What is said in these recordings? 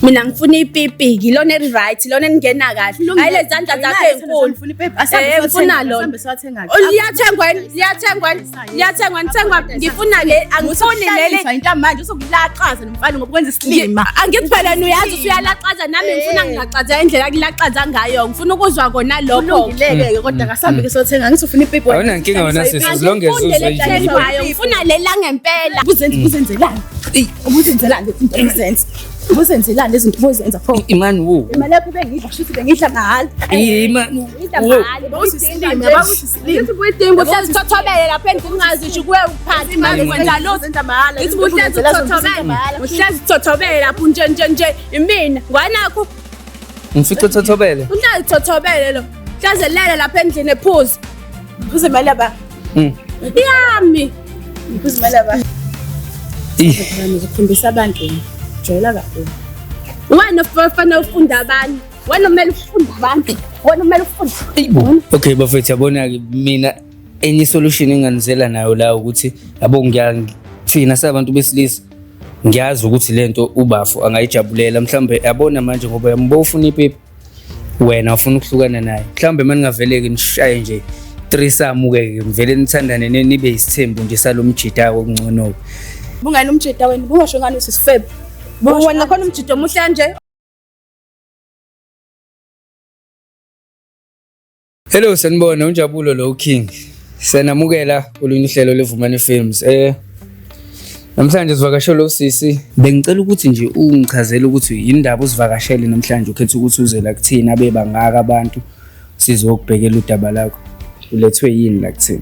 Mina ngifuna ipipi, ilona eli-right, ilona elingena kahle. Hayi lezi zandla zakho ey'nkulu. Ngifuna ipipi. Asambe Eh, ngifuna siyothenga, lona. asambe siyothenga. Oh, Liyathengwa yini? Liyathengwa yini? Liyathengwa, nithengwa. Ngifuna le, angifuni leli. Usukuhlanyiswa into manje usukulaxaza nomfana ngoba kwenza isilima. Angithi phela wena uyazi ukuthi uyalaxaza nami ngifuna Eh. ngilaxaza indlela akulaxaza ngayo. Ngifuna ukuzwa kona lokho. Kulungile-ke kodwa kasambe ke siyothenga. Ngithi ufuna ipipi wena. Awunankinga wena sisi, as long as Angifuni uzwe leli nje. ethengwayo, ngifuna leli langempela. Uzenze uzenzelani? Uzenzelani lezi zinto ozenza? Uzenzelani lezi zinto ozenza pho? Imani wo. Imali yakho bengidla kusho ukuthi bengidla mahhala. Imani Ngidla wo. mahhala. Bawuthi isilima, bawuthi isilima. Ngithi kuyidinga uhlezi uthothobele lapha endlini ungazi nje kuwe uphathi manje kwenza lutho. Uzenza mahhala. Ngithi uhlezi uthothobele. Uhlezi uthothobele lapho nje nje nje imina. Ngwanakho Ngifice uthothobele. uhlezi uthothobele lo. Hlezi elele lapha endlini ephuza. Phuza imali yaba. Yami. Phuza imali yaba. Ih. Ngizokufundisa abantu. Jwayela kakhulu. Wena ufanele ufunde abanye. Wena kumele ufunde abantu. Wena kumele ufunde. Ayibo. Okay bafethu yabona ke mina enye solution enganizela nayo la ukuthi yabo ngiya thina sabantu besilisa ngiyazi ukuthi lento ubafo angayijabulela mhlambe yabona manje ngoba yambo ufuna ipipi wena ufuna ukuhlukana naye mhlambe maningaveleke nishaye nje threesome ke ngivele nithandane nibe isithembu nje salomjida okungcono. Bungani umjida wena, bungasho ngani usisifebe. Wena khona umjido omuhle kanje. Hello sanibona uNjabulo lo King. Siyanamukela kolunye uhlelo leVumani Films. Namhlanje sivakashele usisi. Bengicela ukuthi nje ungichazele ukuthi yindaba usivakashele namhlanje ukhetha ukuthi uze la kuthina bebangaka abantu sizokubhekela udaba lakho. Ulethwe yini la kuthina?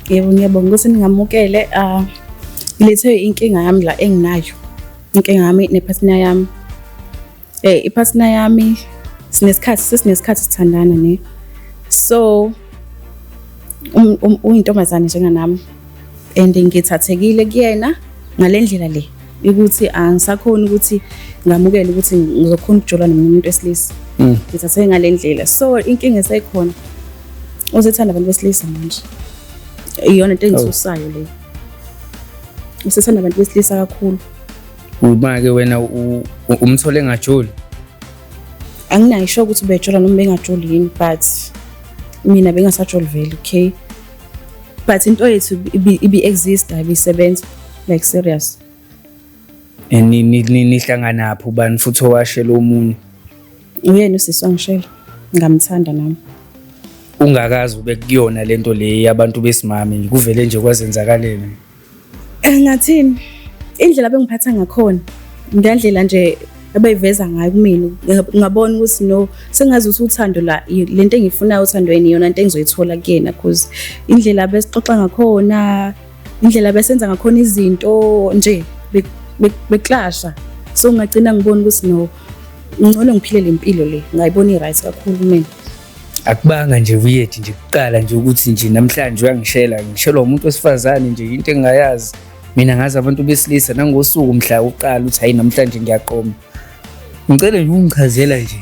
Yebo, ngiyabonga ukuthi ningamukele. Ah, ngilethe inkinga yami la enginayo. Inkinga yami nepartner yami. Ipartner yami sinesikhathi sesinesikhathi sithandana ne. So uyintombazane njenganami and ngithathekile kuyena ngale ndlela le ukuthi angisakhoni ukuthi ngamukele ukuthi ngizokhona ukujola nomunye umuntu wesilisa. Ngithatheke ngale ndlela. So inkinga esekhona usethanda abantu besilisa manje. Iyona into engithusayo leyo. Usethanda abantu besilisa kakhulu. Uma ke wena umthole engajoli. Anginayo isho ukuthi ubejola noma bengajoli yini but mina bengasajoli vele, okay. But into yethu ibi exist, ibisebenza like serious. Nihlangana phi ubani futhi owashela omunye? Uyena usisi wangishela. Ngamthanda nami. Ungakazi ube kuyona lento le yabantu besimame nje kuvele nje kwazenzakalela. Ngathini? Indlela bengiphatha ngakhona ngendlela nje abayiveza ngayo kumina ngabona ukuthi no sengazi ukuthi uthando la lento engiyifunayo othandweni iyona into engizoyithola kuyena cause indlela besixoxa ngakhona indlela besenza ngakhona izinto nje beklasha so ngagcina ngibona ukuthi no ngcono ngiphile le mpilo le ngayibona i-right kakhulu kumina. Akubanga nje weird nje kuqala nje ukuthi nje namhlanje uyangishela ngishelwa umuntu wesifazane nje into engingayazi mina ngazi abantu besilisa nangosuku mhla uqala uthi hayi namhlanje ngiyaqoma. Ngicela nje ungichazela nje.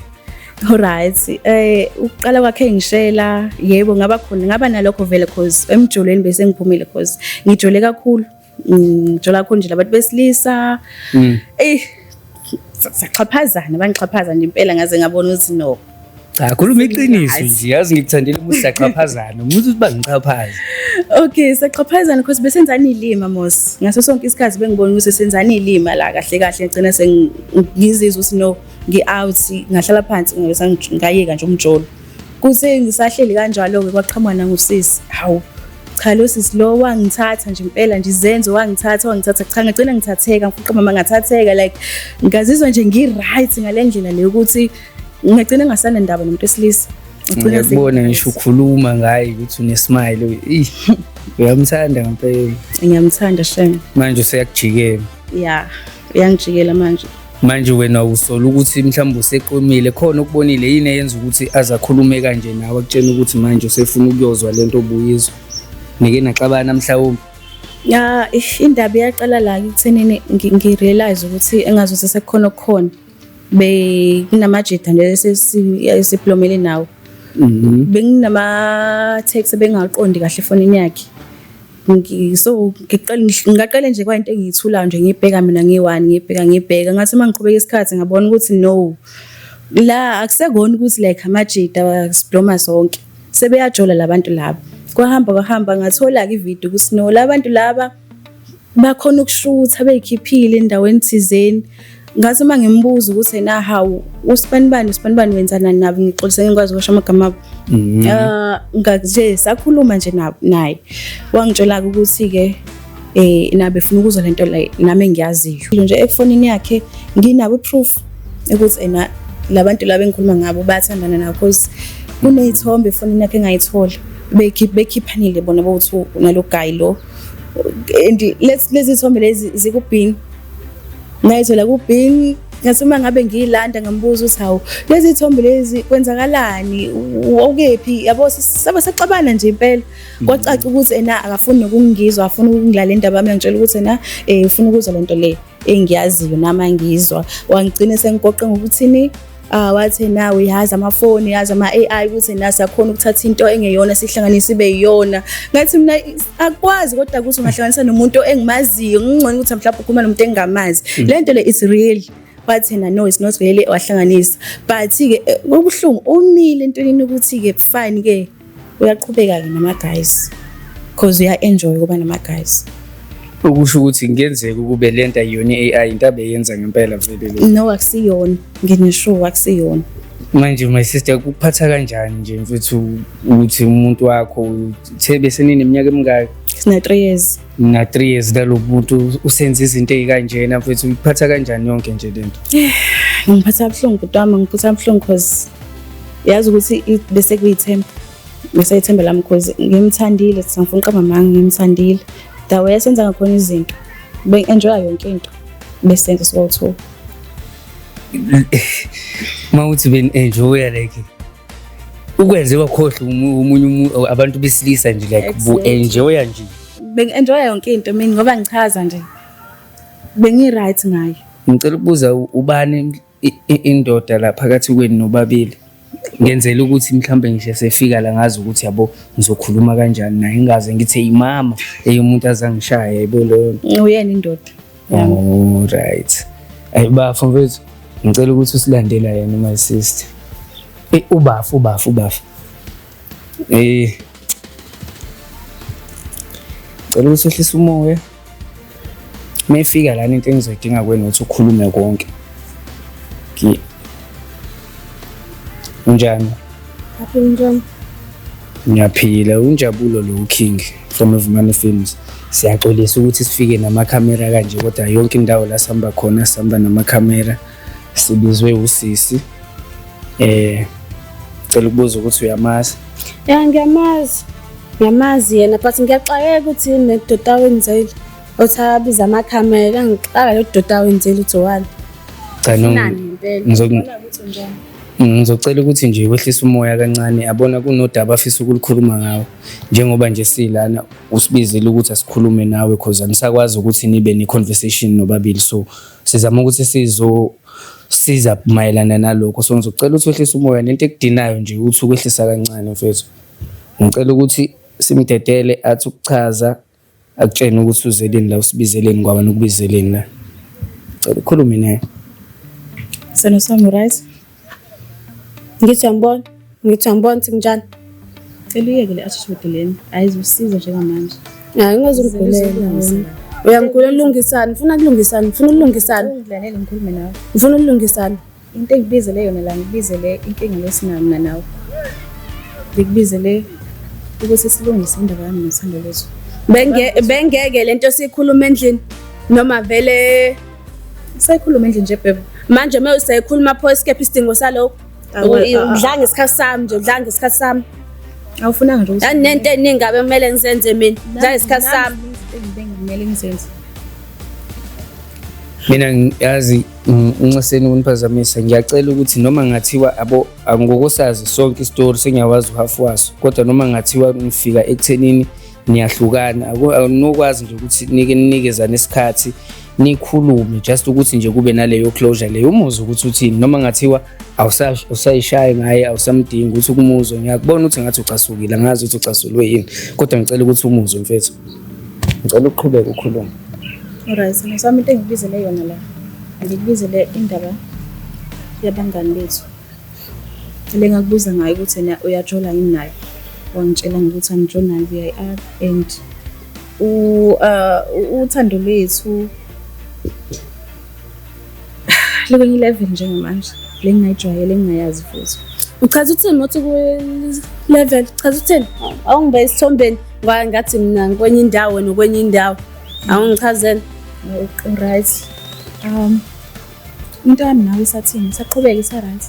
Alright, ukuqala kwakhe ngishela yebo ngaba khona ngaba nalokho vele cause emjolweni bese ngiphumile cause ngijole kakhulu. Ngijola kakhulu nje labantu besilisa. Saxhaphazana bangixhaphaza nje impela ngaze ngabona ukuthi no. Cha khuluma iqiniso nje yazi ngikuthandela ukuthi saxhaphazana umuntu uthi bangixhaphaza. Okay, saxhaphazana because besenzani ilima mos. Ngaso sonke isikhathi bengibona ukuthi senzani ilima la kahle kahle ngicina sengizizwa ukuthi no ngi out ngahlala phansi ngabe ngayeka nje umjolo. Kuthe ngisahleli kanjalo ke kwaqhamuka nangusisi. Hawu cha lo sisi lo wangithatha nje impela nje izenzo wangithatha cha ngagcina ngithatheka ngifuqa mama ngathatheka like ngazizwa nje ngi right ngale ndlela le ukuthi ngagcina ngasanendaba nomuntu wesilisa. Ngiyakubona ngisho ukhuluma ngaye ukuthi unesmile. Uyamthanda ngempela. Ngiyamthanda shem. Manje useyakujikela. Yeah, uyangijikela manje. Manje wena usola ukuthi mhlawumbe useqomile khona ukubonile yini eyenza ukuthi aze akhulume kanje nawe akutshena ukuthi manje usefuna ukuyozwa lento obuyizwa. Nike naxabana mhlawumbe. Ya, indaba iyaqala la ekuthenini ngirealize ukuthi engazuthi sekukhona okukhona. Bekunamajida nje esiplomele nawo. Benginama text ebengaqondi kahle efonini yakhe. So ngiqale ngaqale nje kwayinto engiyithulayo nje, ngiyibheka mina ngiyi-one, ngiyibheka ngiyibheka. Ngathi uma ngiqhubeka isikhathi ngabona ukuthi no, la akusekona ukuthi like amajita sibloma sonke, sebeyajola labantu laba. Kwahamba kwahamba, ngathola-ke ividiyo ukuthi no, la bantu laba bakhona ukushutha bey'khiphile endaweni thizeni. Ngathi uma ngimbuza ukuthi ena hawu, usibanibani usibanibani wenzanani nabo, ngixolise ngikwazi ukusho amagama abo. Nje sakhuluma nje naye, wangitshela-ke ukuthi-ke nabo efuna ukuzwa lento le nami engiyaziyo nje efonini yakhe. Nginabo i-proof ukuthi ena labantu laba engikhuluma ngabo bayathandana nabo, because kuney'thombe efonini yakhe engayithola bekhiphanile bona bowu-two nalo guy lo, and lezi thombe lezi zikubhini, ngayithola kubhini. Ngathi uma ngabe ngiyilanda ngambuza ukuthi hawu, lezi thombe lezi kwenzakalani, wawukephi, yabo? Sabe saxabana nje impela, kwacaca ukuthi ena akafuni nokungizwa, afuna ukungilala indaba yami. Ngitshela ukuthi ena ufuna ukuzwa lento le engiyaziyo nami angizwa. Wangigcina sengigoqe ngokuthini, wathi nawe uyazi amafoni, uyazi ama-AI, ukuthi na siyakhona ukuthatha into engeyona sihlanganise ibe yiyona. Ngathi mina akwazi, kodwa ukuthi ungahlanganisa nomuntu engimaziyo, ngingcono ukuthi mhlawumbe ukhuluma nomuntu engingamazi. Le nto le it's real. Wathi yena no, it's not really, wahlanganisa. But-ke kubuhlungu, umile entwenini ukuthi-ke fine-ke, uyaqhubeka-ke nama-guys cause uya-enjoy ukuba nama-guys. Okusho ukuthi kungenzeka ukube lento ayiyona i-AI, into abeyenza ngempela vele le. No, akusiyona, nginesure akusiyona. Manje my sister, kukuphatha kanjani nje mfethu ukuthi umuntu wakho uthe bese nineminyaka emingaki? Sina 3 years. Na 3 years nalo muntu usenza izinto ey'kanjena mfethu, uyiphatha kanjani yonke nje lento? Ngiphatha kabuhlungu, bhuti wami, ngiphatha kabuhlungu cause yazi ukuthi bese kuyithemba, bese ithemba lami, cause ngimthandile, sangifuna uqamba amanga, ngimthandile the way esenza ngakhona izinto, bengi-enjoya yonke into besenza sibawu-two. Uma uthi beni-enjoya, like ukwenze wakhohlwa omunye abantu besilisa nje, like bu-enjoya nje. Bengi-enjoya yonke into mina, ngoba ngichaza nje bengi-right ngayo. Ngicela ukubuza, ubani indoda la phakathi kwenu nobabili? Ngenzela ukuthi mhlawumbe ngisho sefika la ngazi ukuthi yabo ngizokhuluma kanjani naye, ngingaze ngithi imama eyomuntu azangishaya, yabo leyo nto. Uyena indoda yami. Oh right. Ayi bafo mfethu, ngicela ukuthi usilandela yena my sister. Ubafu ubafu ubafu. Cela ukuthi uhlise umoya. Mayifika lana into engizoyidinga kuwena ukuthi ukhulume konke. Unjani? Happy, njani? Ngiyaphila, unjabulo lo King from Vumani Films. Siyaxolisa ukuthi sifike namakhamera kanje, kodwa yonke indawo la sihamba khona sihamba namakhamera. Sibizwe usisi. Cela ukubuza ukuthi uyamazi? Ya, ngiyamazi. Ngiyamazi yena, but ngiyaxakeka ukuthi yini nedoda awenzile. Othi abiza amakhamera, ngixaka lo doda awenzile uthi wani. Cha no. Funani ngempela? Ngizocela ukuthi nje wehlise umoya kancane, yabona kunodaba afisa ukulikhuluma ngawo. Njengoba nje silana usibizile ukuthi asikhulume nawe cause anisakwazi ukuthi nibe ne-conversation nobabili, so sizama ukuthi sizo siza mayelana nalokho. So ngizocela ukuthi wehlise umoya nento ekudinayo nje ukuthi ukwehlisa kancane mfethu. Ngicela ukuthi simdedele athi ukuchaza, akutshene ukuthi uzeleni la, usibizeleni kwaba nokubizeleni la. Cela ukhulume naye. Seno sami, right? Ngithi uyangibona? Ngithi uyangibona ukuthi nginjani? Cela uyeke le attitude lena. Ayizusiza njengamanje. Hayi, ungazungigulela wena. Uyangigulela, lungisani, ngifuna kulungisani, ngifuna ukulungisana. Ungilalele ngikhulume nawe. Ngifuna ukulungisana. Into engibizele yona la, ngibizele inkinga lesinayo mina nawe. Ngikubizele ukuthi silungise indaba yami nothando lwethu. Bengeke lento siyikhuluma endlini noma vele Sayikhuluma endlini nje, bhebo. Manje uma usayikhuluma pho, isikephi isidingo salokho? Udla ngesikhathi sami nje, udla ngesikhathi sami. Awufunanga nje ukuthi Nento eningi abe kumele ngizenze mina. Udla ngesikhathi sami. Bengimele ngizenze. Mina yazi unxeseni ukuniphazamisa, ngiyacela ukuthi noma ngathiwa abo angokosazi sonke isitori, sengiyawazi uhafu waso, kodwa noma ngathiwa ngifika ekuthenini niyahlukana, awunokwazi nje ukuthi nike ninikezane isikhathi nikhulume, just ukuthi nje kube naleyo closure leyo, umuzwe ukuthi uthini, noma ngathiwa awusayishayi ngaye, awusamdingi ukuthi ukumuzwe. Ngiyakubona ukuthi ngathi ucasukile, angazi ukuthi ucasulwe yini, kodwa ngicela ukuthi umuzwe mfethu. Ngicela uqhubeke ukhulume. Alright, sami into engikubizele yona la. Ngikubizele indaba yabangani bethu. Le ngakubuza ngayo ukuthi ena uyajola yini nayo. Wangitshela ngokuthi angijoli nayo VIR and uthando lwethu lukwenye level njengamanje le ngingayijwayele engingayazi futhi. Uchaza uthini uthi ku-level? Chaza uthini? Awungibeke esithombeni ngoba ngathi mina ngikwenye indawo wena ukwenye indawo. Awungichazele. Right. Into yami nawe isathini? Isaqhubeka isa-right.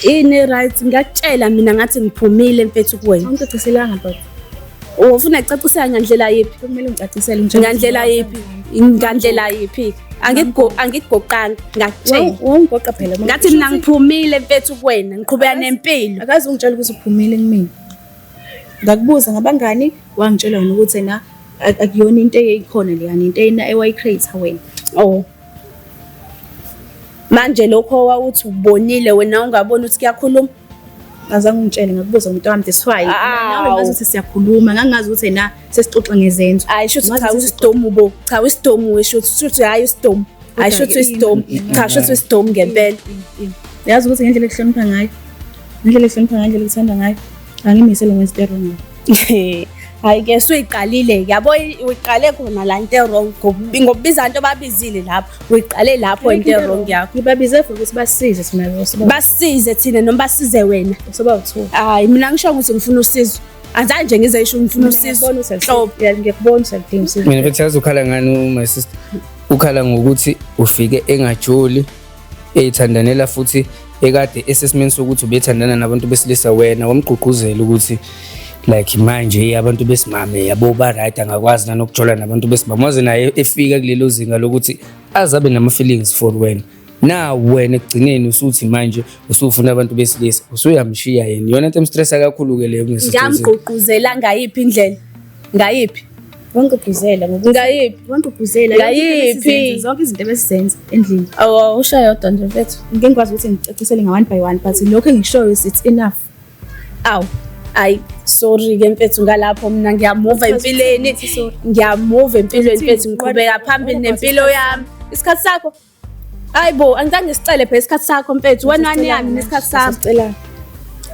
Ini right ngiyakutshela mina ngathi ngiphumile mfethu kuwena. Awungicaciselanga but Ufuna ngicacisela ngandlela yiphi? kumele ungicacisele ungitshele. Ngandlela yiphi? Ngandlela yiphi? Angikugoqanga ngakutshela. Wawungigoqa phela. Ngathi mina ngiphumile mfethu kuwena, ngiqhubeka nempilo. Akaze ungitshele ukuthi uphumile kumina. Ngakubuza ngabangani wangitshela wena ukuthi ena akuyona into eyikhona leyana into ena ewayi-create wena. Oh. Manje lokho wawuthi ubonile wena ungaboni ukuthi kuyakhuluma. Azange ungitshele ngakubuza umuntu wami that's why. Awu. Nawe ngazi ukuthi siyakhuluma ngangazi ukuthi ena sesixoxa ngezenzo. Hayi shuthi Ngazi cha ukuthi usidomu bo. Cha usidomu shuthi shuthi hayi usidomu. Hayi shuthi usidomu. Cha shuthi usidomu ngempela. Yazi ukuthi ngendlela ekuhlonipha ngayo. Ngendlela ekuhlonipha ngayo, ngendlela ekuthanda ngayo. Angimisele ngenza into wrong. Hayi ke suyiqalile yabo uyiqale khona la into wrong ngokubiza into babizile lapho uyiqale lapho into wrong yakho. Ngibabize for ukuthi basisize thina lo soba Basize thina noma basize wena. soba u2. Hayi mina ngisho ukuthi ngifuna usizo. Anzange nje ngize ngisho ngifuna usizo. Nhlobo. Ngiyakubona ukuthi aludingi usizo. Mina mfethu yazi ukhala ngani my sister? Ukhala ngokuthi ufike engajoli eyithandanela futhi ekade esesimeni sokuthi ubethandana nabantu besilisa wena wamgqugquzela ukuthi like manje abantu besimame yabo ba right angakwazi nanokujola nabantu besimame waze naye efika kulelo zinga lokuthi azabe nama feelings for wena. Now wena ekugcineni usuthi manje usufuna abantu besilisa usuyamshiya yena. Iyona into emstressa kakhulu ke leyo kulesi situation. Ngamgqugquzela ngayiphi indlela? Ngayiphi? Wangigqugquzela ngokuthi Ngayiphi? wangigqugquzela Ngayiphi? zonke izinto ebesizenza endlini. Awu usho yodwa nje mfethu. Ngeke ngikwazi ukuthi ngicacisele nga one by one but lokho engikushoyo is it's enough. Awu. Ayi sorry ke mfethu ngalapho mina ngiyamuva empilweni. Sorry. Ngiyamuva empilweni mfethu ngiqhubeka phambili nempilo yami. Isikhathi sakho. Hayibo angizange ngisicele phela isikhathi sakho mfethu. Wena wani yami nesikhathi sami. Sicela.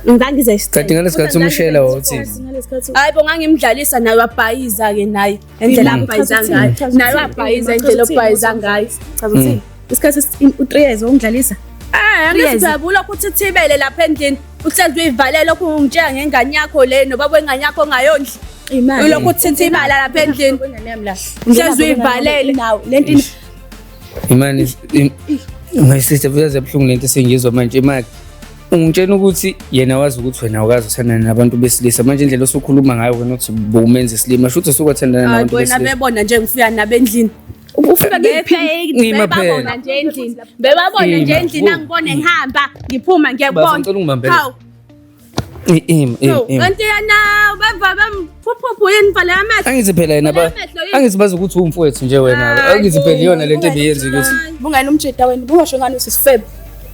Ngizange ngize sicele. Kanti ngalesikhathi umshela wawuthini? Ngalesikhathi Hayibo ngangimdlalisa naye wabhayiza ke naye. Indlela abhayiza ngayo. Naye wabhayiza indlela obhayiza ngayo. Chaza uthini? Isikhathi u3 years wongidlalisa. Eh, Years. angithi ulokhu uthithibele lapha endlini. Uhlezi uyivalele lokhu ungitshela ngengane yakho le nobaba wengane yakho ongayondli. Imali. Ulokhu uthithibala lapha endlini. Kwengane yami la. Uhlezi uyivalele. Nawe lento Imani my sister uyazi yabuhlungu lento esengiyizwa manje imali. Ungitshela ukuthi yena wazi ukuthi wena awukazi uthandana nabantu besilisa manje indlela osukhuluma ngayo wena uthi bowumenza isilima shuthi usukwathandana Hayi nabantu bona besilisa. bebona nje ngifika nabo endlini. ufika Ima phela. Bebabona nje endlini. Bebabona nje Ima. endlini angibone ngihamba ngiphuma Bafo, ngiyakubona. ngicela ungibambele. Hawu. Ima ima ima. Kanti yena beva bemphuphu yini vale amehlo. Angithi phela yena ba Amehlo yini? angithi bazi ukuthi uwumfowethu nje wena. Hayi Angithi phela bo, iyona lento ebiyenza ukuthi Bungani umjida wena bungasho ngani usisifebe.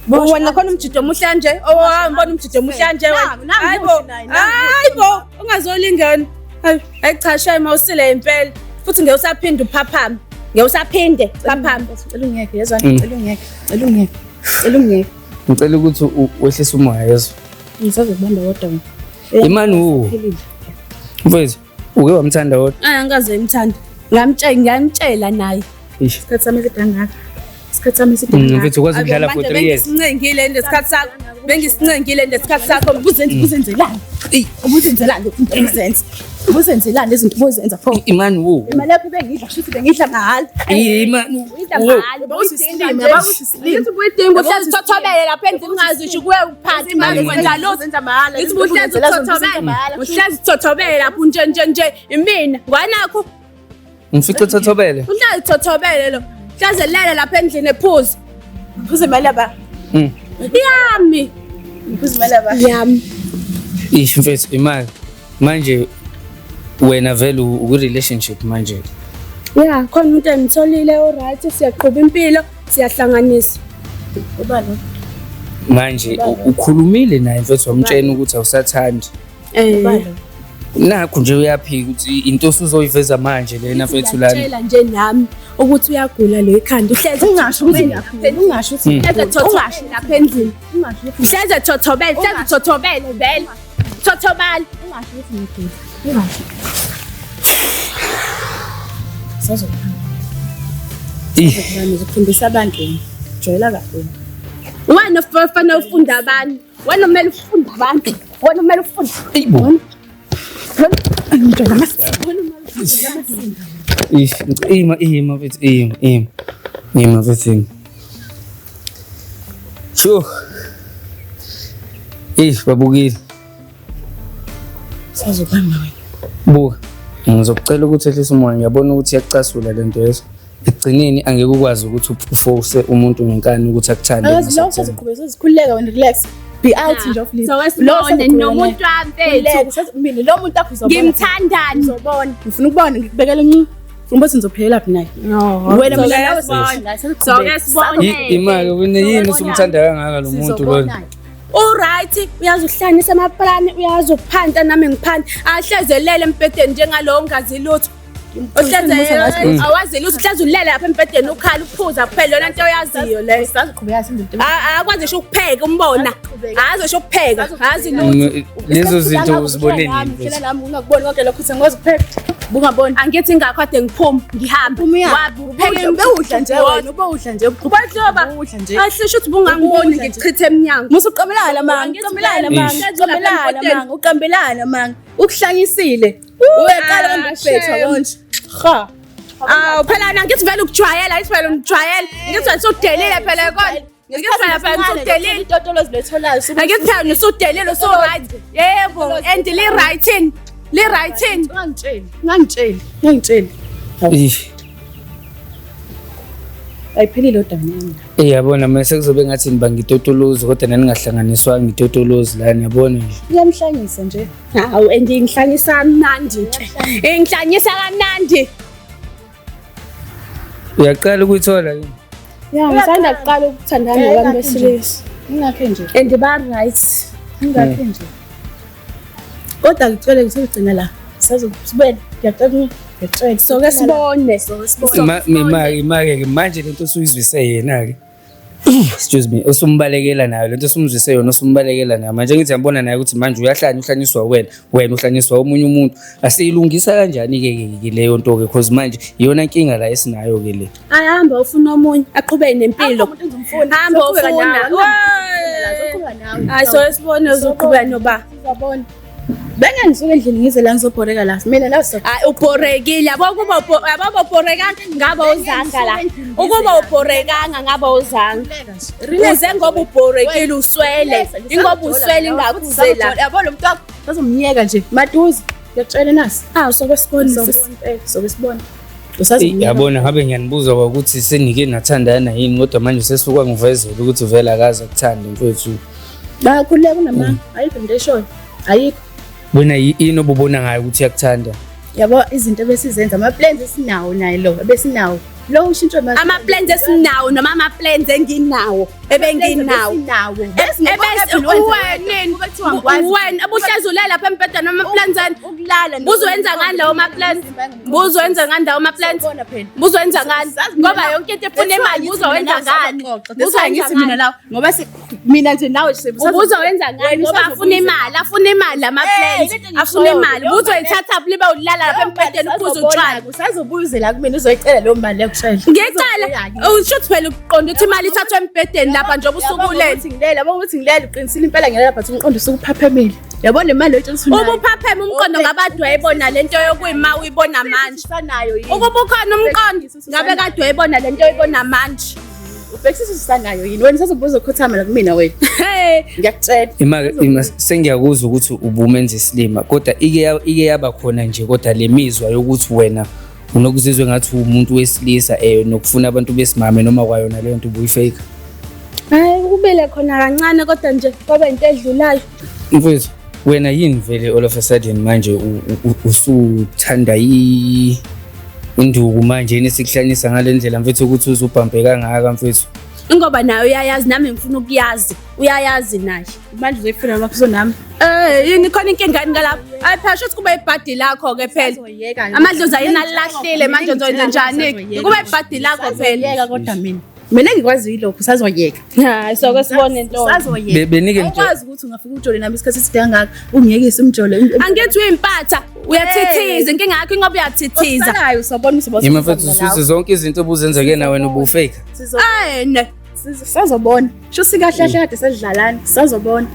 Wena khona umjido omuhle kanje. Oh, ngibona umjido omuhle kanje wena. Nangu, nangu Hayibo. muhle naye, nangu Hayibo, ungazolingana. Hayi, hayi cha shame awusile impela. Futhi ngeke usaphinde uphaphame. Ngeke usaphinde phaphame. Cela ungiyeke yezwa cela ungiyeke cela ungiyeke cela ungiyeke. ngicela ukuthi wehlise umoya yezwa. Ngisazokubamba kodwa wena. Imani wo. Phelile. Mfowethu uke wamthanda wodwa. Ah, angikaze ngimthande. Ngamtshela, ngiyamtshela naye. Eish. Isikhathi sami eside kangaka. Isikhathi sami eside kangaka. Mfethu ukwazi ukudlala for Manje 3 years. bengisincengile lesikhathi sakho. Bengisincengile lesikhathi sakho. Ubuzenza ubuzenzelani? Ubuzenzelani izinto obuzenza? Ubuzenzelani izinto obuzenza pho? Imani wo. Imali yakho bengidla shuthi bengidla mahhala. Imani Uyidla wo. mahhala. Bawuthi isilima, bawuthi isilima. Ngithi ubuyidinga uhlezi uthothobele lapha endlini ungazi ngisho kuye uphathi imali kwenza lutho. Uzenza mahhala. Ngithi uhlezi uthothobele. Uhlezi uthothobele lapho nje nje nje imina. Ngwanakho Ngifice uthothobele. uhlezi uthothobele lo. Hlezi elele lapha endlini ephuza. Ngiphuza imali yaba. Yami. Ngiphuza imali yaba. Yami. Ish mfethu imali. Manje wena vele uku relationship manje. Ya, khona umuntu engitholile oright siyaqhuba impilo, siyahlanganisa. Ubani? Manje ukhulumile naye mfethu wamtshela ukuthi awusathandi. Eh. Ubani? Nakhu nje uyaphika ukuthi into osuzoyiveza manje lena mfethu lana. Ngiyakutshela nje nami ukuthi uyagula lo ekhanda. Uhlezi Ungasho ukuthi ngiyagula, ungasho ukuthi Uhlezi ethothobele lapha endlini. Uhlezi ethothobele, uhlezi uthothobele vele. Thothobala. Ungasho ukuthi ngiyagula. Ungasho. Sazokuhamba. Ih, Ngizokufundisa abantu. Jwayela kakhulu. Wena ofanele ufunde abantu. Wena kumele ufunde abantu. Wena kumele ufunde. Eyibo. Ih, ima ima mfethu ima ima. Ima mfethu ima. Sho. Ih, babukile. Sazokuhamba wena. Buka. Ngizokucela ukuthi ehlise umoya ngiyabona ukuthi iyakucasula lento yezo. Ekugcineni angeke ukwazi ukuthi uforce umuntu ngenkani ukuthi akuthande. Akazi lo usazoqhubeka usazikhululeka wena relax. Be out nje of leave. So esibone nomuntu wamfethu. Mina lo muntu akho uzobona. Ngimthandani. Uzobona. Ngifuna ukubona ngikubekele nci. Ngifuna ukuthi ngizophelela phi naye. No. Wena mina nawe Soke sibone. Imali wena yini usumthanda kangaka lo muntu lona? Uright, uyazi ukuhlanganisa amaplani, uyazi ukuphanta nami ngiphanta. Ahlezelele embhedeni njengalowo ongazi lutho. Uhleze awazi lutho, uhleze ulele lapha embhedeni ukhala uphuza kuphela yona nto oyaziyo leyo. Sazoqhubeka senze into. Akwazi ngisho ukupheka umbona. Akazi ngisho ukupheka, akazi lutho. Lezo zinto uzibone nini? Phela nami ungakuboni konke lokho uthi ngikwazi ukupheka. Bungaboni. Angithi ingakho kade ngiphuma ngihamba. Uyabe Wabe ubudla nje wena, ubudla nje. Ubadloba. Ubudla nje. Ahlisho ukuthi bungangiboni Ubudla nje. ngichithe emnyango. Musa uqambelana manga, uqambelana manga, uqambelana manga, uqambelana manga. Ukuhlanyisile. Uyaqala Ah, ngokubhethwa shame. konje. Ha. Awu phela na ngithi vele ukujwayela, ngithi vele ngijwayele. Ngithi wena usudelile phela kona. Ngithi wena phela usudelile. Itotolozi letholayo. Angithi phela usudelile usu right. Yebo, and li right in. Li right in. Ungangitsheli, ungangitsheli, ungangitsheli. Ih. Ayiphelile odaba nami. Eh yabona manje sekuzobe ngathi nibanga itotolozi kodwa naningahlanganiswanga itotolozi lana yabona nje. Iyamhlanyisa nje. Hawu and ingihlanyisa kamnandi ke. Ingihlanyisa kamnandi. Uyaqala ukuyithola yini? Ya, ngisanda kuqala ukuthandana nabantu besilisa. Ingakhe nje. And ba right. Ingakhe nje. Kodwa ngicela ngisogcina la. Sazobela. Ngiyacela ngiyacela. Soke sibone. Ima ke manje lento osuyizwise yena ke. Excuse me, usumbalekela nayo lento osumzwise yona usumbalekela nayo. Manje ngithi ngiyabona naye ukuthi manje uyahlanya uhlanyiswa wena, wena uhlanyiswa omunye umuntu. Asiyilungisa kanjani ke ke leyo nto ke because manje iyona inkinga la esinayo ke le. Ayahamba ufuna omunye aqhubeke nempilo. Hamba ufuna. Hayi soke sibone uzoqhubeka noba. Sizobona. Bengeke ngisuke endlini ngize la ngizobhoreka la. Mina la so Hayi ubhorekile yabo kuba yabo ubhorekanga ngabe uzanga la. Ukuba ubhorekanga ngabe uzanga. Uze ngoba ubhorekile uswele. Ingoba uswele ingakuze la. Yabo lo muntu wakho bazomnyeka nje. Maduze. Ngiyakutshela nasi. Ah soke sibone sisi. Sobe sibone. Yabona ngabe ngiyanibuza ukuthi senike nathandana yini kodwa manje sesuka ngivezela ukuthi vele akaze akuthande mfethu. Bakhululeka unamanga. Ayikho into eshoyo. Ayikho. Wena yini obubona ngayo ukuthi uyakuthanda? Yabo izinto ebesizenza ama plans esinawo naye lo ebesinawo. Lo ushintsho manje. Ama plans esinawo noma ama plans enginawo ebenginawo. Esinawo. Wena wena ubuhlezi ulele lapha embhedeni ama plans ani? Ukulala. Buzowenza ngani lawo ma plans? Buzowenza ngani lawo ma plans? Sizobona phela. Buzowenza ngani? Ngoba yonke into efuna imali buzowenza ngani? Buzowenza ngithi mina lawo ngoba mina nje nawe Ubuzowenza ngani? Ngoba afuna imali, afuna imali ama plans, afuna imali. Buzoyithatha libe ulala lapha embhedeni uphuze utshwala. Usazobuza la kumina uzoyicela leyo mali yakutshela. Ngiyicela, usho ukuthi phela ukuqonda ukuthi imali ithathwa embhedeni lapha njengoba usukulele. Ukuthi ngilele, yabo ukuthi ngilele uqinisile impela ngilele but umqondo usukuphaphamile. Yabo le mali oyitshela ukuthi Uma uphapheme umqondo ngabade wayibona lento yokuyima uyibona manje. usanayo yini? Ukuba ukhona umqondo ngabe kade wayibona lento oyibona manje. Ubhekisisa usanayo yini? Wena usazobuza ukukhothama la kumina wena. Hey, Ngiyakutshela. Ima sengiyakuzwa ukuthi ubumenza isilima kodwa ike yaba khona nje kodwa le mizwa yokuthi wena unokuzizwa ngathi umuntu wesilisa nokufuna abantu besimame noma kwayona leyo nto ubuyifake. Hayi kubile khona kancane kodwa nje kwaba into edlulayo. Mfethu wena yini vele all of a sudden manje usuthanda induku manje yini esikuhlanyisa ngale ndlela mfethu ukuthi uzubhambe kangaka mfethu? Ingoba naye uyayazi, nami ngifuna ukuyazi, uyayazi naye. Manje uzoyifuna lapho uzonami. Eh, yini khona inkinga yini ngalapho? Ayi phela shuthi kube ibhadi lakho-ke phela. Amadlozi ayini alilahlile manje uzoyenza njani? Kube ibhadi lakho phela. Yeka kodwa mina. Mina engikwazi yilokhu sazoyeka. Hayi soke sibone ntombi. Sazoyeka. Benike nje Awukwazi ukuthi ungafika ujole nami isikhathi eside kangaka ungiyekise umjolo. Angithi uyimpatha, uyathithiza, inkinga yakho ingoba uyathithiza. Osalayo usabona uzoba. Yima mfethu, suthi zonke izinto obuzenzeke na wena ubufake. Ayene. Sazobona. Shuthi kahle kahle kade sesidlalana. Sazobona.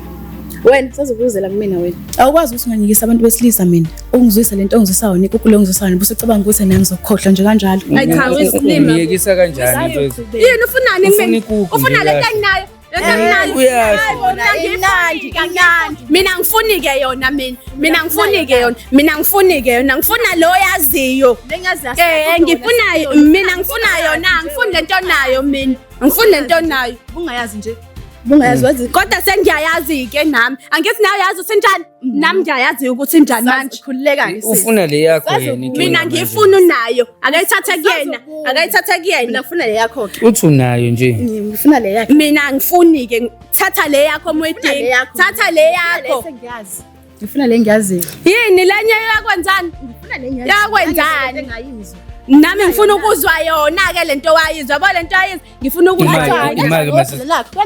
Wena sazobuzela kumina wena. Awukwazi ukuthi unganyikisa abantu besilisa mina. Ungizwisa lento ongizwisa yona, ikukhu le ongizwisa yona, bese ucabanga ukuthi nami ngizokukhohlwa nje kanjalo. Ayi cha, uyisilima. Umyekisa kanjani mfethu? Yini ufunani Ufuna kumina? ikukhu Ufuna nje lento kahle. enginayo? Lento enginayo. Uyasho. Hayi bo, mina ngiyifuni. Mina ngifuni-ke yona mina. Mina ngifuni-ke yona. Mina ngifuni-ke yona. Ngifuna lo yaziyo. Eh, ngifuna mina ngifuna yona, ngifuni lento onayo mina. Ngifuni lento onayo. Ungayazi nje. Bungayazi wazi. Kodwa sengiyayazi-ke nami. Angithi nawe uyazi ukuthi njani? Nami ngiyayazi ukuthi njani manje. Khululeka ke. Ufuna le yakho yena inkinga Mina manje. ngifuna unayo. Akayithathe kuyena. Akayithathe Mina kuyena. ngifuna le yakho ke. Uthi unayo nje. Ngifuna le yakho. Mina angifuni-ke. Thatha le yakho le Mwedini. yakho. Thatha le yakho. Sengiyazi. Ngifuna le ngiyaziyo. Yini lenye yakwenzani? Ngifuna le ngiyaziyo. Yakwenzani? Engayizwa. Nami ngifuna ukuzwa yona-ke lento wayizwa. Yabo lento wayizwa. Ngifuna ukuzwa. Imali, imali mase.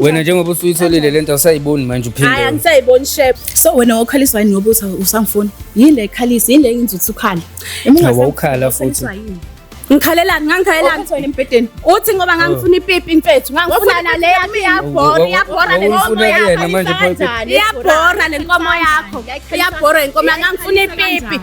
Wena njengoba usuyitholile lento awusayiboni manje Hayi uphinde. angisayiboni shep. So wena wakhaliswa yini ngoba uthi usangifuna? Yini le ekhalisa? Yini le engenza ukuthi ukhale? Cha, wawukhala futhi. Ngikhalelani? Ngangikhalelani? Ngikhalelani wena embhedeni. Uthi ngoba ngangifuna ipipi mfethu, ngangifuna nale yakho iyabhora, iyabhora le nkomo Wawuyifuna yakho. kuyena manje pho. Iyabhora le nkomo yakho. Iyabhora le nkomo yakho. Ngangifuna ipipi.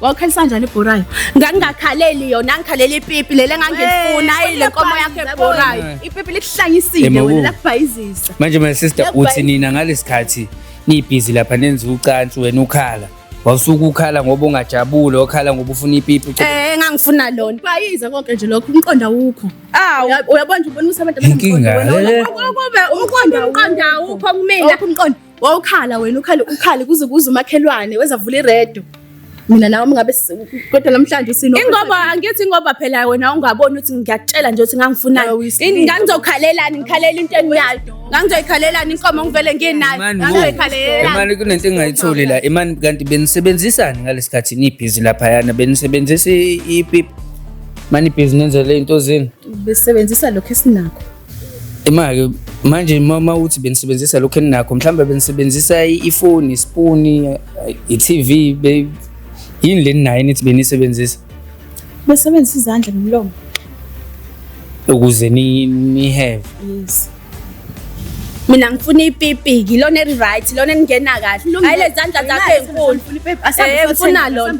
Wawukhalisa kanjani ibhorayo? Ngangingakhaleli yona, ngangikhalela ipipi leli engangilifuna, hayi le nkomo yakho ebhorayo. Ipipi likuhlanyisile Ema wena ku. lakubhayizisa. Manje my sister uthi nina ngalesikhathi nibhizi lapha nenza ucansi wena ukhala. Wawusuke ukhala ngoba ungajabuli, wakhala ngoba ufuna ipipi. Eh, ngangifuna lona. Bhayiza konke nje lokho umqondo awukho. Awu. Uyabona nje ubona ukuthi abantu Inkinga abanomqondo wena le. Ukube umqondo awukho kumina. Awukho umqondo. Wawukhala wena ukhale ukhale kuze kuze umakhelwane wezavula iredo. Mina nawe ngabe kodwa namhlanje usino. Ingoba angithi ingoba phela wena ungaboni ukuthi ngiyakutshela nje ukuthi ngangifunani. Awu, isilima. Ngangizokhalelani ngikhalela into enginayo. Ngangizoyikhalelani inkomo ngivele nginayo. Imani wo. Ngangizoyikhalelani. Imani kunento engingayitholi la. Imani kanti benisebenzisani ngalesikhathi nibhizi laphayana benisebenzisa ipipi. Mani ibhizi nenza le into zenu. Besebenzisa lokho esinakho. Imake manje uma uthi benisebenzisa lokho eninakho mhlawumbe benisebenzisa ifoni, isipuni, i-TV yini le ninayo nithi benisebenzisa Besebenzisa izandla nomlomo. ukuze ni have. Yes. Mina ngifuna ipipi, lona eli right, lona elingena kahle. Hayi lezi zandla zakho ezinkulu. Eh, ngifuna lona.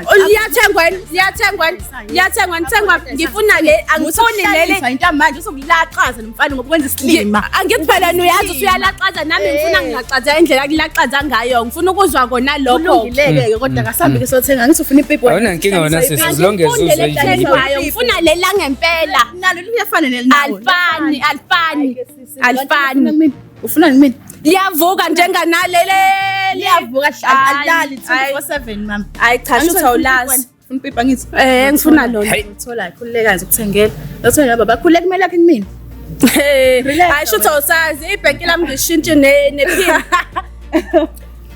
Oh, Liyathengwa yini? Liyathengwa yini? Liyathengwa, nithengwa. Ngifuna le, angifuni leli. Into manje uzokulaqaza nomfana ngoba kwenza isilima. Angithi phela wena uyazi ukuthi uyalaxaza nami ngifuna ngingaxaza indlela akulaxaza ngayo. Ngifuna ukuzwa kona lokho. Kulungile-ke kodwa kasambe ke sothenga ngithi ufuna ipipi. Awunankinga wena sisi, as long as Angifuni uzwe leli nje. ethengwayo, ngifuna leli langempela. Nalo liyafana nelinawo. Alifani, alifani, alifani. Ufuna mina? Liyavuka njenganalele. Liyavuka alilali Hayi. 24/7 mama. Hayi cha, shuthi awulazi. Ufuna ipipi angithi? Eh, ngifuna lona. Hayi. Uthola khululeka nje ukuthengela. Uthola baba khululeka kumele yakhe kumina. Relax, Hayi shuthi awusazi ibhenki lami ngishintshe nephini.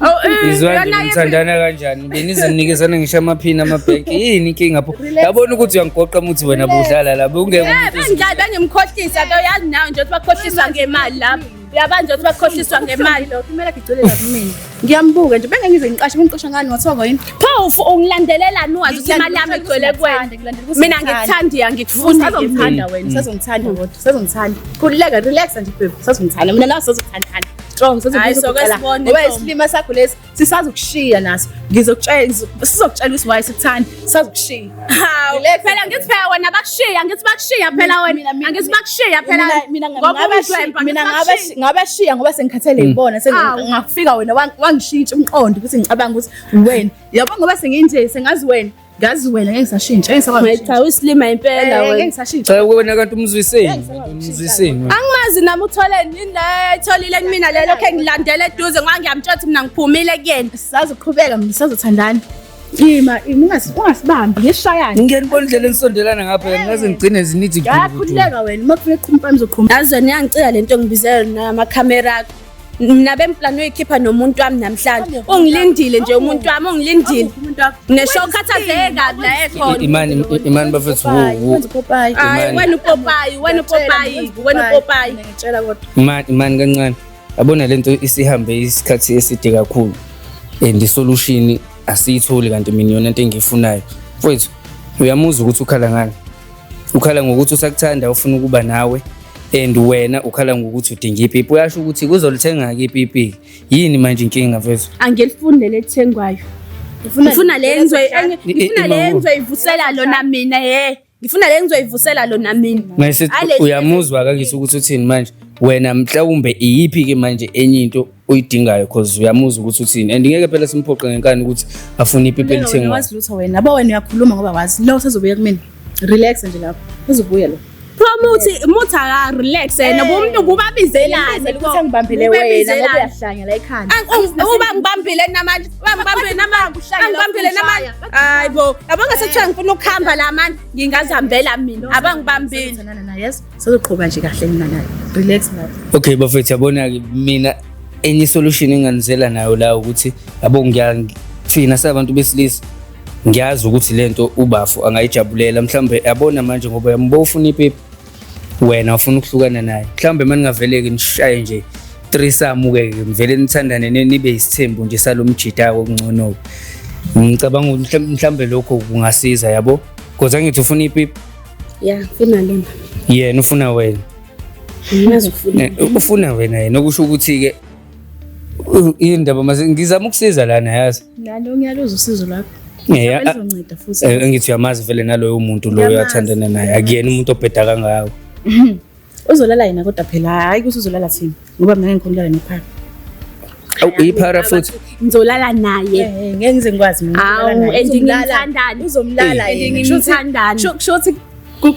Oh, eh, Izwa nje yona nithandana kanjani? Benizinikezana ngisho amaphini amabhenki. Yini inkinga pho? Yabona ukuthi uyangigoqa umuthi wena budlala la. Bewungeke Eh, umuntu bengidlala bengimkhohlisa ke uyazi nawe nje ukuthi bakhohliswa ngemali lapho. Uyabani nje ukuthi bakhohliswa ngemali. Lokho kumele agcile la kumina. Ngiyambuka nje bengeke ngize ngiqashe bengiqosha ngani wathoko yini? Pho ungilandelelani wazi ukuthi imali yami igcwele kuwena. Mina ngikuthandi angikufuni. Usazongithanda wena, usazongithanda kodwa, usazongithanda. Khululeka, relax nje baby, usazongithanda. Mina nawe sizothandana. Strong, Hayi, sizokubuza soke ukuqala. sibone, Ngoba Ntombi. isilima sakho lesi sisazokushiya naso. Ngizokutshela, sizokutshela ukuthi why sikuthanda, sisazokushiya. Hawu, Relax. phela ngithi phela wena bakushiya, ngithi bakushiya phela wena. Angithi bakushiya phela. Mina Ngoba ungidlwemba, mina ngithi bakushiya. ngabashiya ngoba sengikhathele yibona Awu. sengafika wena wangishintsha umqondo ukuthi ngicabanga ukuthi wena. Yabo ngoba senginje sengazi wena, ngazi wena ngeke ngisashintsha, ngeke ngisakwazi. Cha uyisilima impela Ngeke wena. ngisashintsha. Cha wena kanti umzwiseni, umzwiseni. Angimazi nami uthole nini la etholile kumina le lokho engilandela eduze ngoba ngiyamtshela ukuthi mina ngiphumile kuyena. Sisazoqhubeka mina sisazothandana. Ima, ima ungasibambi ngisishayane. Ngiyanibona indlela enisondelana ngapha ngaze ngigcine zinithi Yakhululeka wena uma kufika eqhuma uzoqhuma. Yazi wena iyangicika lento ngibizela namakhamera akho. Mina bemplani uyikhipha nomuntu wami namhlanje. Ungilindile nje umuntu wami ungilindile. Nesho ukhathazeke kabi la ekhona. Imani imani bafethu wo Wenza upopayi. Hayi wena upopayi, wena upopayi, wena upopayi. Ngitshela kodwa. Imani imani kancane. Yabona lento isihambe isikhathi eside kakhulu. And isolution asiyitholi kanti mina iyona into engiyifunayo. Mfowethu uyamuzwa ukuthi ukhala ngani? Ukhala ngokuthi usakuthanda ufuna ukuba nawe and wena ukhala ngokuthi udinga ipipi. Uyasho ukuthi kuzolithenga-ke ipipi. Yini manje inkinga mfethu? Angilifuni leli elithengwayo. Ngifuna le ngifuna le ngizoyivusela lona mina he. Ngifuna le ngizoyivusela lona mina. Mase Ale- uyamuzwa kangithi ukuthi uthini manje wena mhlawumbe iyiphi ke manje enye into oyidingayo cause uyamuzwa ukuthi uthini and ngeke phela simphoqe ngenkani ukuthi afune ipipi Wena elithengwayo. wazi lutho wena. Yabo wena uyakhuluma ngoba wazi. Lo usezobuya kumina. Relax nje lapho. Uzobuya lo. Promote muthi aka relax yena umuntu kubabizelane. Ukuthi angibambile wena ngoba uyahlanya la ekhanda. Uba ngibambile namanje, uba ngibambile namanje, angibambile namanje. Hayi bo, yabo ngasethiwa ngifuna ukuhamba la manje, ngingazihambela mina. Abangibambile. Thandana naye yes. Sizoqhuba nje kahle mina naye. Relax lapho. Okay bafethu yabona ke mina enye solution enganizela nayo la ukuthi yabo ngiya thina sabantu besilisa ngiyazi ukuthi lento ubafu angayijabulela mhlambe yabona manje ngoba yambo ufuna ipipi wena ufuna ukuhlukana naye mhlambe maningaveleke nishaye nje threesome ke ngivele nithandane nibe isithembu nje salomjida okungcono ngicabanga ukuthi mhlambe lokho kungasiza yabo because angithi ufuna ipipi Ya, ngifuna lona. yena ufuna wena Ngiyazi ufuna. Ufuna wena yena okusho ukuthi ke indaba mase ngizama ukusiza lana yazi Nalo ngiyaluzwa usizo lwakho. Lizonceda futhi. Engithi uyamazi vele naloyo muntu loyo Ngiyamazi. athandana naye akuyena umuntu obheda kangako. Uzolala yena kodwa phela hayi ukuthi uzolala thina ngoba mina ngeke ngikhona ukulala nophara. Awu iphara futhi Ngizolala naye. Eh ngeke ngize ngikwazi mina Awu, ukulala naye. and Uzomlala- ngimthandani. Uzomlala And yena. ngimthandani. Kusho ukuthi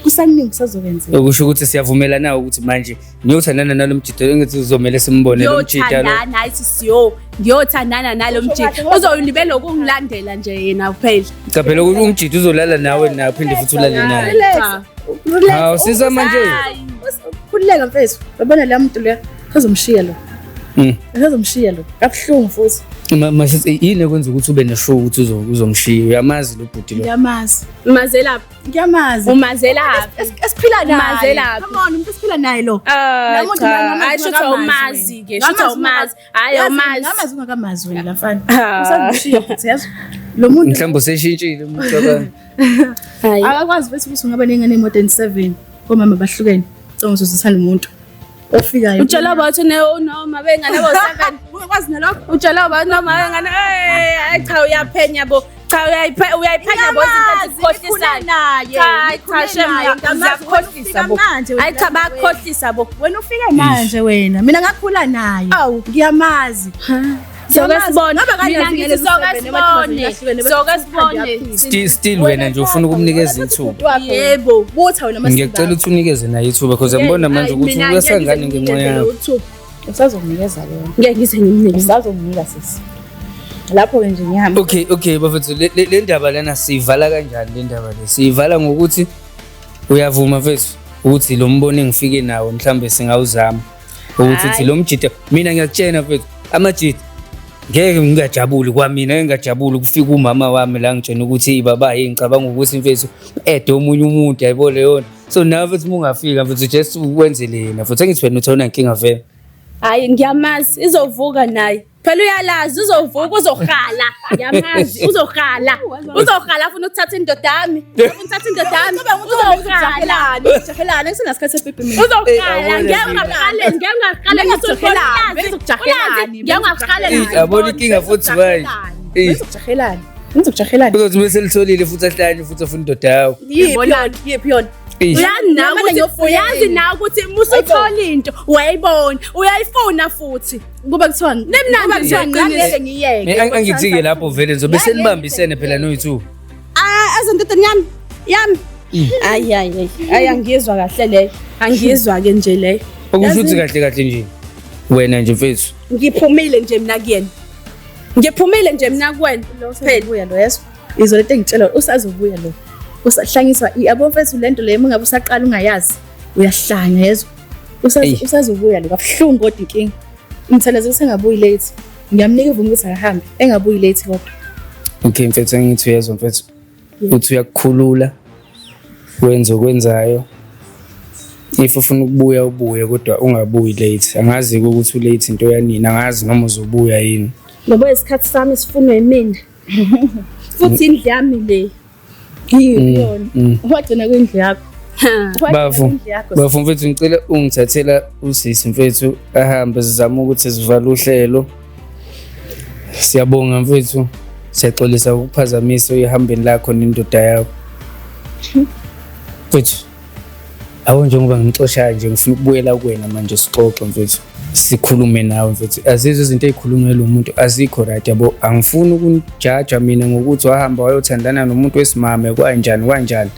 kusaningi kusazokwenzeka. okusho ukuthi siyavumelana ukuthi manje niyothandana nalo mjida engithi uzomele simbone lo mjida lo. Ngiyothandana hayi sisiyo. Ngiyothandana nalo mjida. Uzolibela ukungilandela nje yena kuphela. Cha phela ukuthi umjida uzolala nawe nawe phinde futhi ulale naye. Relax. Cha. Relax. Hawu siza manje. Hayi. Khululeka mfethu. Yabona la muntu leya uzomshiya lo. Uzomshiya lo. Kabuhlungu futhi. Mase yini ekwenza ukuthi ube neshow ukuthi uzomshiya uyamazi lo bhuti lo. Ngiyamazi. Umazelaphi? Ngiyamazi. Umazelaphi? Esiphila naye. Umazelaphi? Come on, umuntu esiphila naye lo. Ah, La muntu cha. ngamazi Hayi, shuthi ungakamazi awumazi ke, shuthi wena. awumazi. Hayi, Yazi, awumazi. Ngamazi ungakamazi wena la mfana. Ah. Usazomshiya futhi yazi. Lo muntu Mhlawumbe useshintshile umuntu wakhe. Hayi. akakwazi futhi ukuthi ungaba nengane more than 7 omama bahlukene. Ucabanga ukuthi uzothanda umuntu ofikayo. Utshela bathi ne noma bengane bo 7. Ungakwazi nalokho. Utshela bathi noma bengane eh hayi cha uyaphenya bo. Cha uyayiphenya bo izinto ezikhohlisayo. naye. Cha cha shem ziyakhohlisa bo. Hayi cha bayakhohlisa bo. Wena ufike manje wena. Mina ngakhula naye. Awu. Ngiyamazi. Soke sibone. Ngabe kanjani Mina ngithi ingane soke eziwu-seven, sibone. Soke sibone. Still wena nje ufuna ukumnikeza ithuba. Yebo. Butha wena Ngiyacela ukuthi unikeze naye ithuba because ngibona manje ukuthi Mina uyasangane ngeke ngenxa ngize yakho. uthuba. Usazokunikeza lona. Ngeke ngize ngimnike. Usazokunika sisi. Lapho ke nje ngihamba. Okay bafethu le ndaba lana siyivala kanjani le ndaba le? Siyivala ngokuthi uyavuma mfethu ukuthi lo mbono engifike nawo mhlambe singawuzama ukuthi uthi lo mjida mina ngiyakutshena mfethu amajida ngeke ngingajabuli kwamina ngingajabuli kufika umama wami la ngitshena ukuthi hey baba hey ngicabanga ukuthi mfethu ede omunye umuntu yayibona leyona so nawe mfethu uma ungafika mfethu just wenzele yena futhi angithi wena uthi awunankinga vele. Hayi ngiyamazi izovuka naye. Phela uyalazi uzovuka uzohala. Ngiyamazi uzohala. Uzohala afuna ukuthatha indoda yami. Afuna ukuthatha indoda yami. Uzohala. Ujahelana ngisenasikhathi sepipi mina. Uzohala. Ngeke ungaqaleni, ngeke ungaqaleni Bengizokujahelani, bengizokujahelani, Ngeke ungaqaleni. Yabona inkinga futhi manje. Bengizokujahelani. Bengizokujahelani. Uzothi bese litholile futhi ahlanye futhi afuna indoda yakho. Yiphi yona? Yiphi yona? Eish. Uyazi nawe Mina ukuthi ngiyofuna uyazi yini? nawe ukuthi musuthola into uyayibona, uyayifuna futhi. Kuba kuthiwa Limnandi kuba kuthiwa nje, ngangeke ngiyeke. Angithi-ke lapho vele nizobe senibambisene phela noyi-two. Ah, azondodeni yami. Yami. Hayi hayi hayi angizwa kahle leyo. Angizwa ke nje leyo. Okusho ukuthi kahle kahle nje wena nje mfethu Ngiphumile nje mina kuyena. Ngiphumile nje mina kuwena. Phela Uzobuya lo yeso. Izwa lento engitshela, usazobuya lo. Usahlanyiswa yabo mfethu, lento le uma ngabe usaqala ungayazi, uyahlanya, yezwa. Eyi. Usazobuya lo, kabuhlungu kodwa inkinga. Ngithandaza ukuthi engabuyi late. Ngiyamnika ivume ukuthi akahambe, engabuyi late kodwa. Okay mfethu, angithi uyezwa mfethu, uthi uyakukhulula, wenze okwenzayo. If ufuna ukubuya, ubuye, kodwa ungabuyi late. Angazi ukuthi ulate into yanini, angazi noma uzobuya yini. Ngoba isikhathi sami sifunwe yimina. Futhi indlu yami le. Iyona. Wagcina kwindlu yakho. Wagcina Bafo, kwindlu yakho. bafo mfethu, ngicela ungithathela usisi mfethu ahambe, sizame ukuthi sivale uhlelo. Siyabonga mfethu, siyaxolisa ukuphazamisa ehambeni lakho nendoda yakho. Mfethu, awu, njengoba ngixoshayo nje, ngifuna ukubuyela kuwena manje, sixoxe mfethu, sikhulume nawe mfethu. Azizwe izinto ey'khulunywe lo muntu, azikho right, yabo. Angifuni ukunijaja mina ngokuthi wahamba wayothandana nomuntu wesimame, kwanjani kwanjani,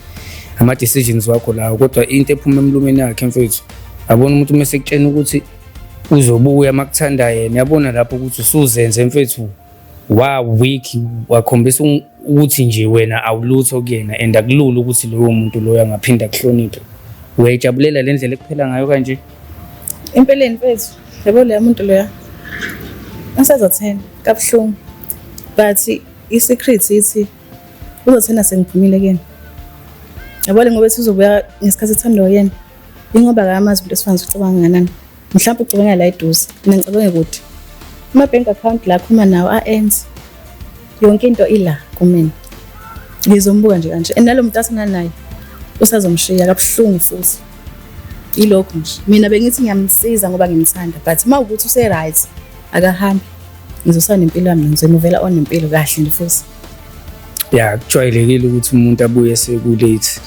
ama-decisions wakho lawo, kodwa into ephuma emlomeni yakhe mfethu, yabona, umuntu uma sekutshena ukuthi uzobuya makuthanda yena, yabona lapho ukuthi usuzenze mfethu wa weak, wakhombisa ukuthi nje wena awulutho kuyena, and akulula ukuthi loyo muntu loyo angaphinda akuhloniphe. Uyayijabulela le ndlela ekuphela ngayo kanje? Empeleni mfethu, yabo leya muntu loya asazothena kabuhlungu, but i-secret ithi uzothena sengiphumile kuyena. Yabo le, ngoba ethi uzobuya ngesikhathi ethandwa yena, ingoba akamazi umuntu esifana, ucabanga nganani. Mhlawumbe ucabanga la eduze, mina ngicabange kude. Ama-bank account la akhuluma nawo a-enze yonke into ila kumina, ngizombuka nje kanje, and nalo muntu asana naye usazomshiya kabuhlungu futhi. Ilokho nje, mina bengithi ngiyamsiza ngoba ngimthanda, but uma ukuthi use-right, akahambi, ngizosala nempilo yami, ngizomuvela on nempilo kahle nje futhi. Ya, kujwayelekile ukuthi umuntu abuye seku-late,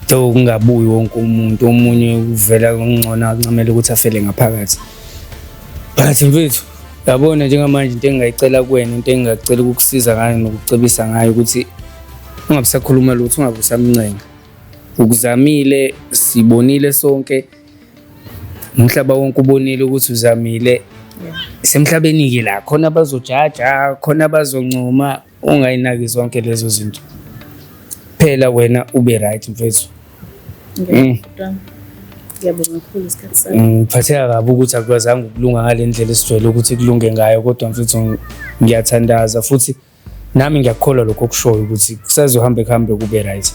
though kungabuyi wonke umuntu. Omunye uvela kungcono ancamele ukuthi afele ngaphakathi. But mfethu, yabona njengamanje, into engingayicela kuwena, into engingacela ukukusiza ngayo nokucebisa ngayo, ukuthi ungabe usakhuluma lutho, ungabe usamncenga. Ukuzamile, sibonile sonke, umhlaba wonke ubonile ukuthi uzamile. Semhlabeni-ke la khona abazojaja, khona abazoncoma, ungayinaki zonke lezo zinto. Phela wena ube right mfethu. Ngiyabonga. Ngiyabonga kakhulu isikhathi sami. Ngiphatheka kabi ukuthi akukwazanga ukulunga ngale ndlela esijwayele ukuthi kulunge ngayo, kodwa mfethu, ngiyathandaza futhi nami ngiyakukholwa lokho okushoyo ukuthi kusazohambe kuhambe kube right.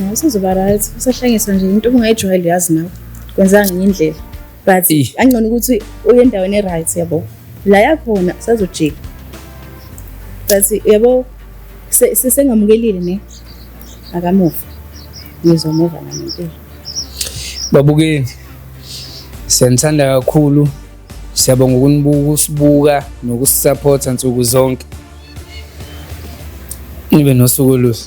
Ya, usazoba right. Usahlanyiswa nje into ungayijwayele, yazi nawe. Kwenzeka ngenye indlela. But angcono ukuthi uye endaweni e-right, yabo. La yakhona usazojika. But yabo, sengamukelile ne. Akamuva. Ngizomuva nami impilo. Babukeli, siyanithanda kakhulu. Siyabonga ukunibuka, ukusibuka nokusisupporta nsuku zonke. Nibe nosuku oluhle.